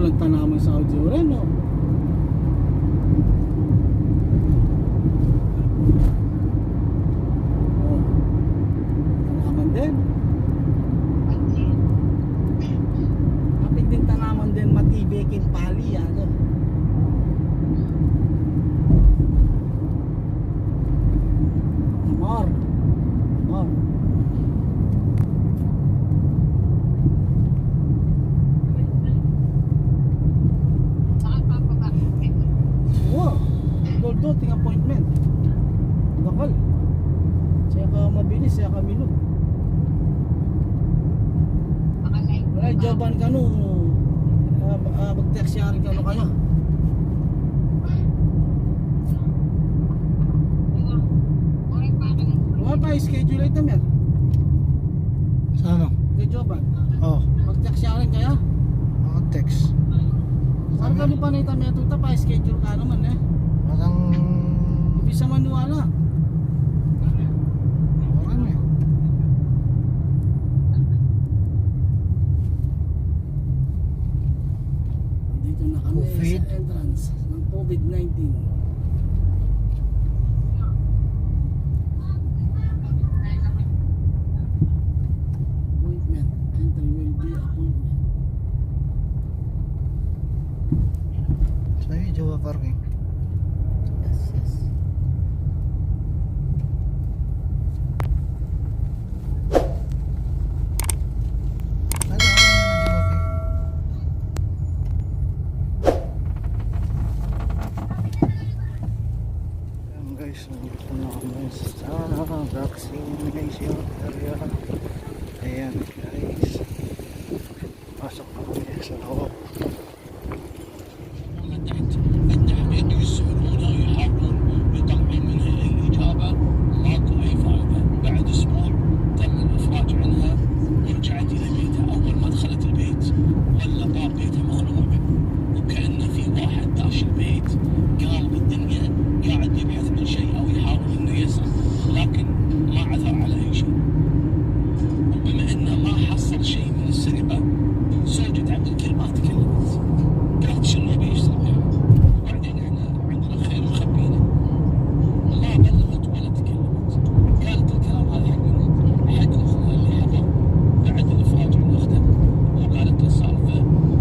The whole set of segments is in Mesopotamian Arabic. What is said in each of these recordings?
Sobrang tanaman sa Audioran, no? Oh, tanaman din. Kapit din tanaman din matibekin pali, ano? Amor. Amor. Ting appointment bakal saya ka mabilis saya ka minut wala jawaban ka no mag-text yarin ka no kayo wala pa schedule item yan sa ano? kay jawaban mag-text yarin kaya Text saan ka pa na item yan tuta pa schedule ka naman parang bisa manuala orang dito na kami COVID. sa entrance ng COVID-19. Appointment. Entry will be appointment. Sa'yo Jawa parking. Yes, yes. Ano Jawa Ayan guys, nandito na kami sa vaccination area. Ayan guys, pasok na kami sa loob. التحقيق يسألون يحاولون يطلعون منها أي إجابة ماكو أي فائدة. بعد أسبوع تم الإفراج عنها ورجعت إلى بيتها. أول ما دخلت البيت ولا باب بيتها مغلوق وكأن في واحد داش البيت قال بالدنيا قاعد يبحث عن شيء أو يحاول إنه يسأل لكن ما عثر على أي شيء. وبما إنه ما حصل شيء من السرقة زوجة عبد الكريم ما تكلمت قالت شنو بيشتغل يعني. وبعدين احنا عندنا خير وخبينا ما بلغت ولا تكلمت قالت الكلام هذا حق اخوها اللي حضر بعد الافراج عن اخته وقالت السالفه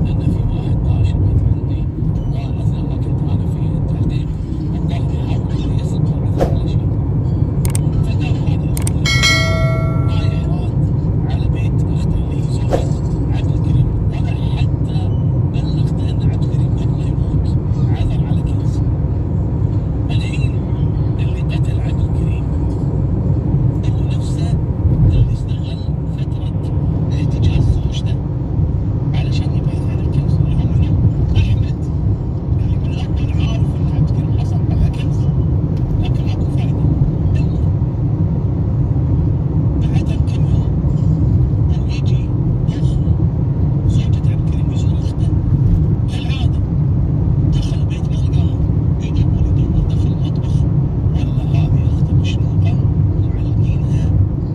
ان في واحد داش البيت عندي واثناء ما كنت انا في التحقيق والظاهر يحاول انه يصل ما عثر على شيء. فقال هذا اخوها رايح راد على بيت اخته اللي هي زوجة عبد الكريم ولا حتى بلغت ان عبد الكريم قبل ما يموت عثر على كنز. الحين اللي قتل عبد الكريم هو نفسه اللي استغل فترة احتجاز زوجته علشان يبحث عن الكنز اللي هو منو؟ احمد اللي من اول عارف ان عبد الكريم حصل على كنز لكن ماكو فايدة. المهم بعدها بكم يوم ويجي اخو زوجة عبد الكريم يزور اخته كالعادة دخل البيت ما لقاه يدور دخل المطبخ ولا هذه اخته مشنوقة ومعلقينها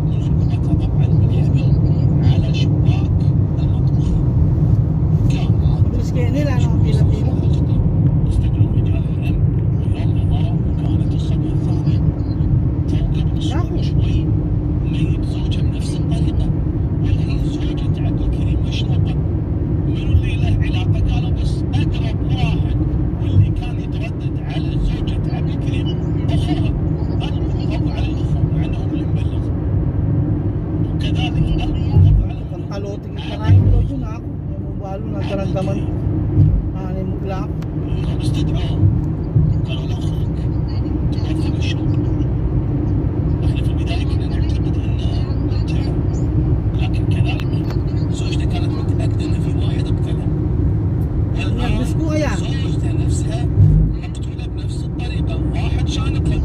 من رقبتها طبعا بالحبل على شباك المطبخ. كان Mabilis kayo nila ang pila-pila. اخته استدعوا رجال الامن ويوم حضروا وكانت الصدمة الثانية تو قبل اسبوع شوي ميت زوجها بنفس الطريقة والحين زوجة عبد الكريم مشنوقة. منو اللي له علاقة؟ قالوا بس اقرب واحد واللي كان يتردد على زوجة عبد الكريم اخوها قلبوا على الاخو مع انهم اللي مبلغ وكذلك قلبوا على Ang kaloting karahin daw yun ako. Yung balo na karandaman. Ano mo klap? يوم استدعوه قالوا له اخوك توفى مشنوق. احنا في البدايه كنا نعتقد انه انتحر لكن كذلك زوجته كانت متاكده ان في واحد اقتله. والان بس مو يعني. زوجته نفسها مقتوله بنفس الطريقه واحد شانقها.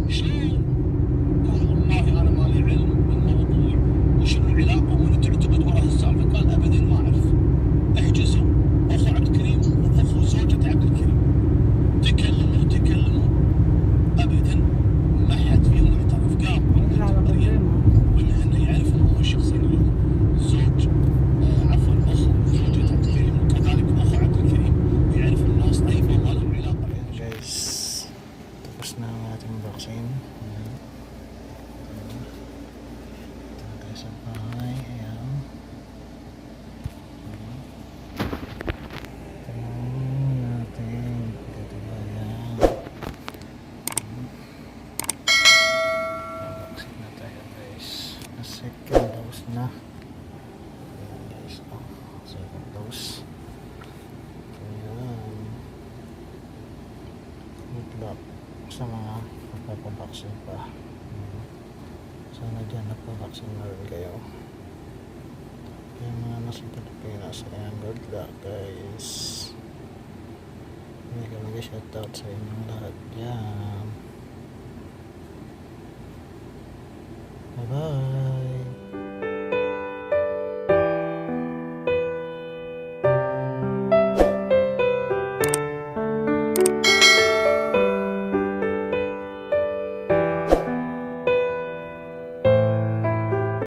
شلون؟ قال والله انا ما لي علم بالموضوع وشنو العلاقه ومن تعتقد وراء السالفه. قال ابدا ما اعرف. احجزوا اخو عبد الكريم واخو زوجة عبد الكريم تكلموا ابدا ما house. Ayan. Good luck sa mga magpapabaksin pa. Sana dyan napabaksin na rin kayo. Yung mga nasa Pilipinas, ayan, good luck guys. Hindi ka mag-shoutout sa inyong lahat dyan. Bye bye.